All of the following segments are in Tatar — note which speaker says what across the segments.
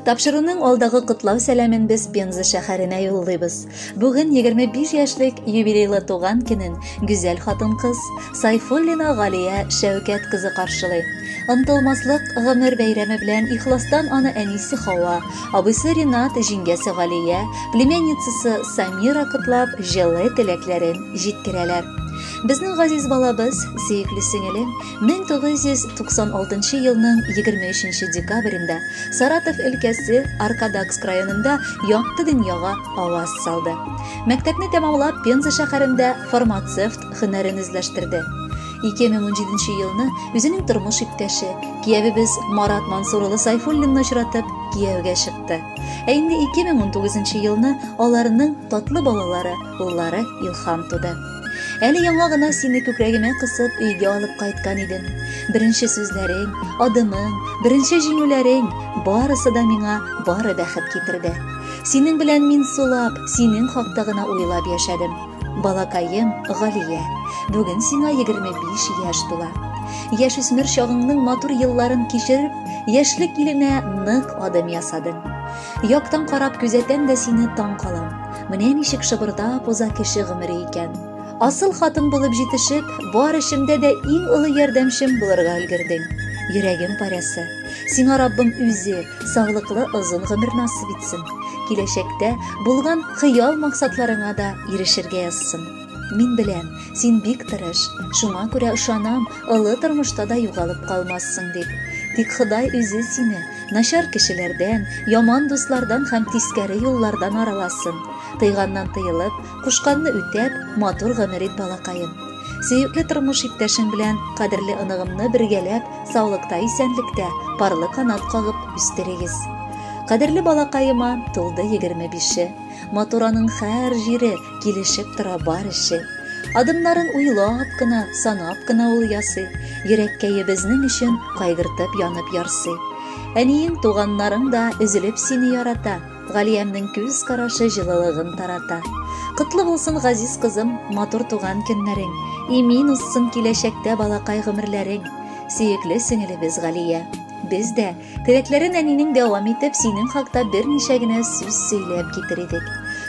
Speaker 1: Тапшыруның алдагы котлау сәламен без Пенза шәһәренә юллыйбыз. Бүген 25 яшьлек юбилейлы туган көнен гүзәл хатын-кыз Сайфуллина Галия Шәүкәт кызы каршылый. Онытылмаслык гомер бәйрәме белән ихластан аны әнисе Хава, абыйсы Ринат, җиңгәсе Галия, племянницасы Самира котлап, җылы теләкләрен җиткерәләр. Безнең газиз балабыз, сөекле сеңелем, 1996 елның 23 декабрендә Саратов өлкәсе Аркадакск районында якты дөньяга аваз салды. Мәктәпне тәмамлап, Пенза шәһәрендә фармацевт һөнәрен үзләштерде. 2017 елны үзенең тормыш иптәше, киявебез Марат Мансур улы Сайфуллинны очратып, кияүгә чыкты. Ә инде 2019 елны аларның татлы балалары, уллары Илһам туды. Әле яңа гына сине күкрәгемә кысып өйгә алып кайткан идем. Беренче сүзләрең, адымың, беренче җиңүләрең, барысы да миңа бары бәхет китерде. Синең белән мин сулап, синең хакта гына уйлап яшәдем. Балакаем Галия, бүген сиңа 25 яшь тула. Яшүсмер чагыңның матур елларын кичереп, яшьлек иленә нык адым ясадың. Яктан карап күзәтәм дә сине таң калам. Менә ничек шыбырдап уза кеше гомере икән. Асыл хатын булып җитешеп, бар эшемдә дә иң олы ярдәмчем булырга өлгердең. Йөрәгем парәсе. Сиңа Раббым үзе саулыклы озын гомер насыйп итсен. Киләчәктә булган хыял максатларыңа да ирешергә язсын. Мин беләм, син бик тырыш, шуңа күрә ышанам, олы тормышта да югалып калмассың дип. Тик Ходай үзе сине начар кешеләрдән, яман дуслардан һәм тискәре юллардан араласын. Тыйганнан тыелып, кушканны үтәп, матур гомер ит, балакаем. Сөекле тормыш иптәшең белән кадерле оныгымны бергәләп, саулыкта, исәнлектә, парлы канат кагып үстерегез. Кадерле балакаема тулды 25-е. Матур аның һәр җире, килешеп тора бар эше. Адымнарын уйлап кына, санап кына ул ясый. Йөрәккәебезнең өчен кайгыртып янып ярсый. Әниең, туганнарың да өзелеп сине ярата. Галиямнең күз карашы җылылыгын тарата. Котлы булсын, газиз кызым, матур туган көннәрең. Имин узсын киләчәктә балакай гомерләрең. Сөекле сеңелебез Галия. Без дә, теләкләрен әнинең дәвам итеп, синең хакта берничә генә сүз сөйләп китер идек.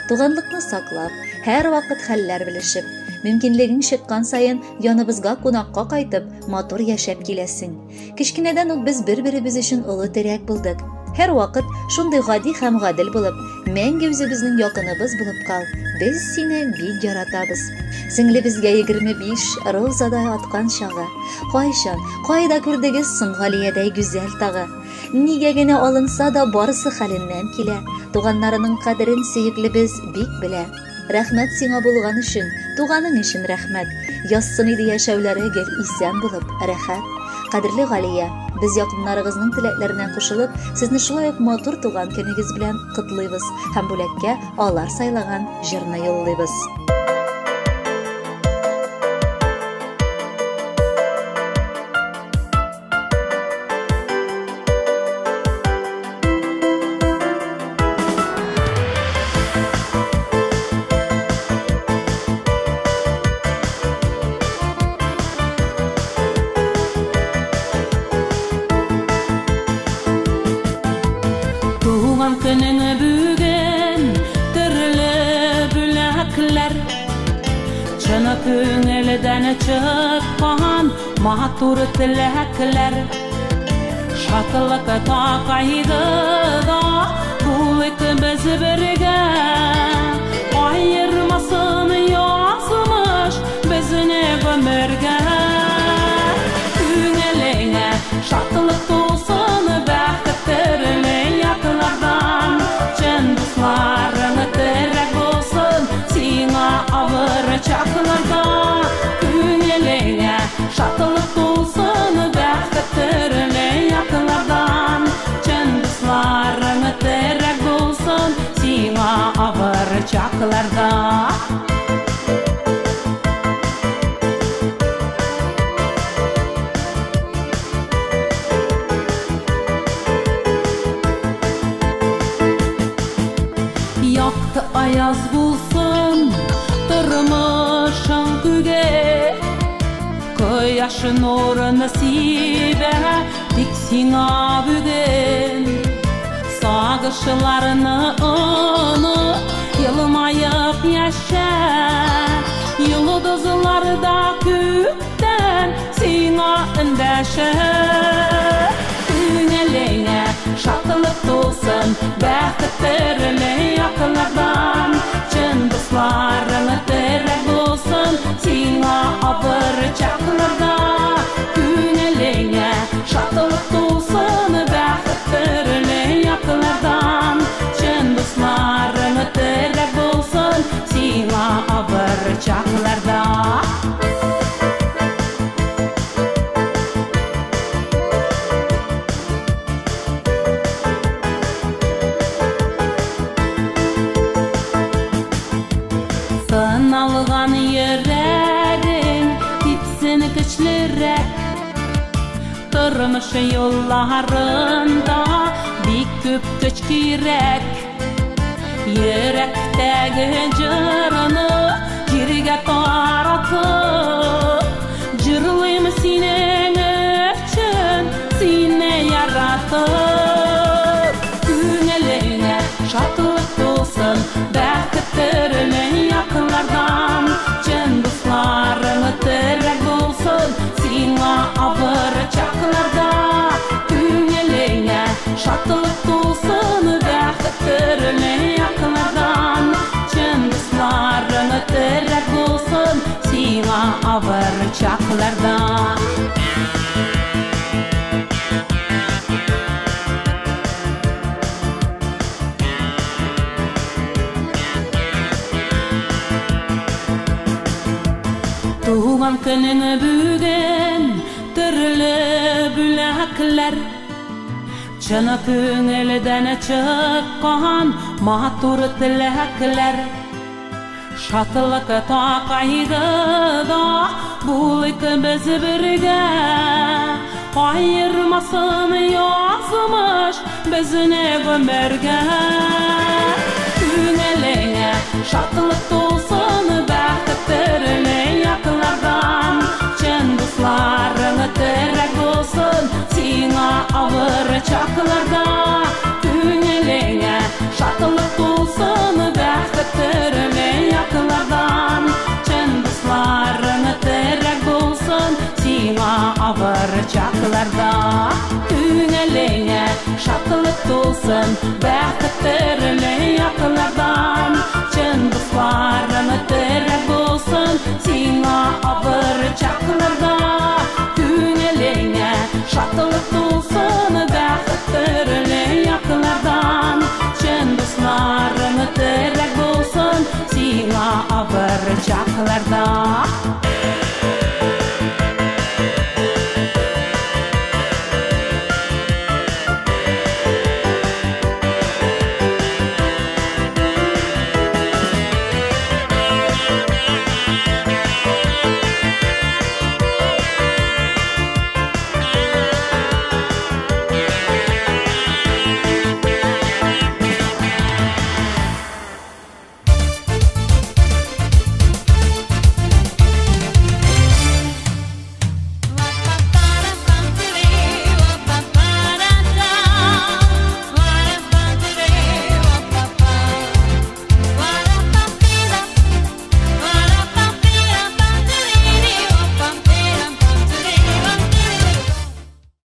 Speaker 1: Туганлыкны саклап, һәрвакыт хәлләр белешеп, мөмкинлегең чыккан саен яныбызга кунакка кайтып, матур яшәп киләсең. Кечкенәдән үк без бер-беребез өчен олы терәк булдык. Һәрвакыт шундый гади һәм гадел булып, мәңге үзебезнең якыныбыз булып кал. Без сине бик яратабыз. Сеңлебезгә 25 розадай аткан чагы. Кайчан, кайда күрдегез соң Галиядәй гүзәл тагы? Нигә генә алынса да барысы хәленнән килә. Туганнарының кадерен сөеклебез бик белә. Рәхмәт сиңа булган өчен, туганың өчен рәхмәт. Язсын иде яшәүләре гел исән булып, рәхәт. Кадерле Галия, без якыннарыгызның теләкләренә кушылып, сезне шулай ук матур туган көнегез белән котлыйбыз һәм бүләккә алар сайлаган җырны юллыйбыз.
Speaker 2: Туган көнең бүген төрле бүләкләр, чын күңелдән чыккан матур теләкләр. Шатлык кайгыда булыйк без бергә, аермасын язмыш безне гомергә. Күңелеңә шатлык тулсын, бәхет төрле яклардан, чын дусларың терәк булсын сиңа авыр чакларда. Күңелеңә шатлык тулсын, бәхет төрле яклардан, чын дусларың терәк булсын сиңа авыр чакларда. Якты аяз булсын тормышың күге, кояш нурын сибә тик сиңа бүген. Сагын Сагышларны оныт, елмаеп яшә. Йолдызлар да күктән сиңа эндәшә. Күңелеңә шатлык тулсын, бәхет төрле яклардан. Чын дусларың терәк булсын сиңа авыр чакларда. Күңелеңә шатлык тулсын, бәхет төрле яклардан. Чын дусларың терәк булсын сиңа авыр чакларда. Сыналган йөрәгең типсен көчлерәк. Тормыш юлларында бик күп көч кирәк. Йөрәктәге җырны җиргә таратып, җырлыйм синең өчен, сине яратып. Күңелеңә шатлык тулсын, бәхет төрле яклардан. Чын дусларың терәк булсын сиңа авыр чакларда. Күңелеңә шатлык тулсын, бәхет төрле яклардан. Чын дусларың терәк булсын сиңа авыр чакларда. Туган көнең бүген төрле бүләкләр, чын күңелдән чыккан матур теләкләр. Шатлыкта, кайгыда булыйк без бергә. Аермасын язмыш безне гомергә. Күңелеңә шатлык тулсын, бәхет төрле яклардан. Чын дусларың терәк булсын сиңа авыр чакларда. Күңелеңә шатлык тулсын, бәхет төрле яклардан. Чын дусларың терәк булсын сиңа авыр чакларда. Күңелеңә шатлык тулсын, бәхет төрле яклардан. Чын дусларың терәк булсын сиңа авыр чакларда. Күңелеңә шатлык тулсын, бәхет төрле яклардан. Чын дусларың терәк булсын сиңа авыр чакларда.